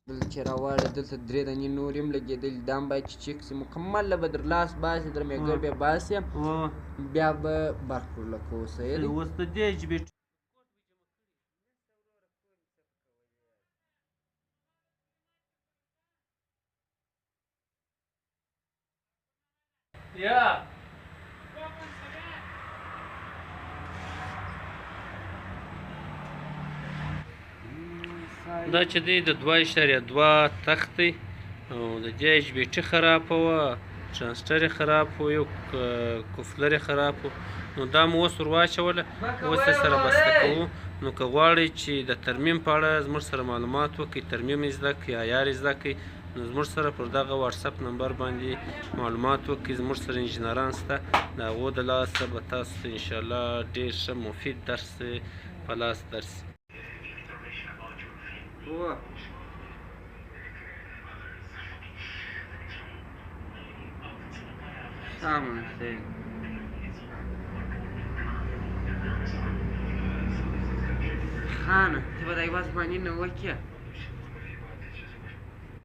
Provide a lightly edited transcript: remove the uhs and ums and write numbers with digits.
دلته چې راواړې، دلته درې دانې نورې هم لګېدلي، دا هم باید چې چک سي، مکمله به در لاس باسي، در میګر به باسي، بیا به برق ورله کوو. صحیح دی. اوس د دې ایچ بي یا دا چې دی د 2.2 تخت دی، او د دې ایچ بي ټي خرابه وه، ټرانسټر یې خراب و، یو کوفلر یې خراب و، نو دا مو اوس ور واچوله، اوس یې سره بسته کوو. نو که غواړئ چې د ترمیم په اړه زموږ سره معلومات وکړئ، ترمیم یې زده کړئ، عیار یې زده کړئ، نو زموږ سره پر دغه واتساپ نمبر باندې معلومات وکړئ. زموږ سره انجینران شته، د هغو د لاسه به تاسو ته انشاءالله ډېر ښه مفید درس په لاس درسي. خانه ته به دا یوه ځواني نه وکې.